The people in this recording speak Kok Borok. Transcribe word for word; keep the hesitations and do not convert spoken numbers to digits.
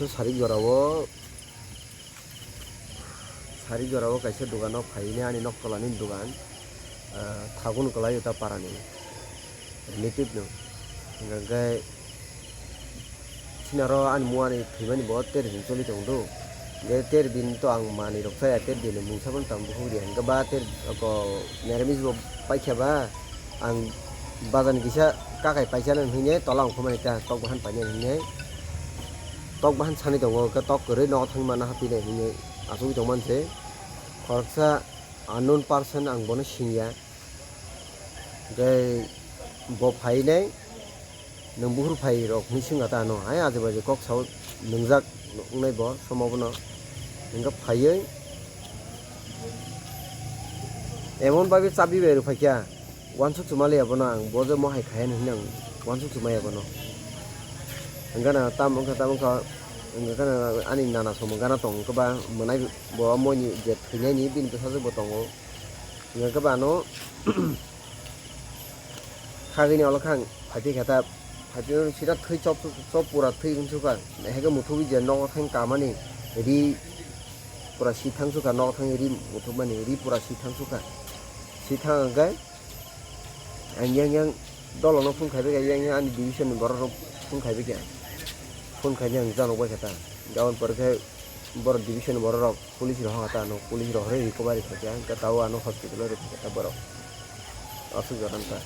Sari jora o, sari jora o kaisa dogan o phai ni ani nok tola ni dogan, ah, thagun kwlai o ta para ni relative no. Hingkha khe sinaro ani muani thwimani bo ter din choli tong do. Hingkhe ter din to ang manwi rok chaya, ter din ni mungsa phano tang bukhuk riya. Hingkhe ba ter ko neramis bo paikha ba ang bazar ni kisa kakai paisa nang hinwi tola ongkhormani ta tok bahan painani hinwi. Tok bahan sani tongo, hingkhe tok kwrwi nogo thangwi manna hapinai hinwi achugwi tongmani se. Khoroksa unknown person ang bono singya. Tei bo phainai nwng buhur phai rok hinwi swngkha ta ano, hai aje baje kok sao nwngjak wngnai bo somo bono. Hingkhe phaiwi emon bagwi chabi bai rw phaikha, uansuk chuma liya bono ang, bo je mohai khai hinwi ang uansuk chuma ya bono. Hingkhe na tamo wngkha, tamo wngkha, hingkhe na ani nana somo gana tong wngkha ba mwnai bo, moini je thwinaini bini bwsajwk bo tongo. Hingkhe ba ano khagini olo khang phaiphi kha ta, phaiphi sida thwi chop chop pura thwi wng sukha, hingkhe muthubwi je nogo thang kamani ri pura si thang sukha, nogo thang ri muthubmani ri pura si thang sukha, si thang hingkhe ang yang yang dolono phone khaibai kha, yang yang ani division ni borok rok phone khaibai kha, phone khaini ang janok bai kha ta, jabon pore khe borok division ni borok rok. Police rok hwnka ta ano, police rok hwnwi recovery khaikha, hwnkhe tabuk ano hospital o rwkha ta borok. Aswk jora wngkha.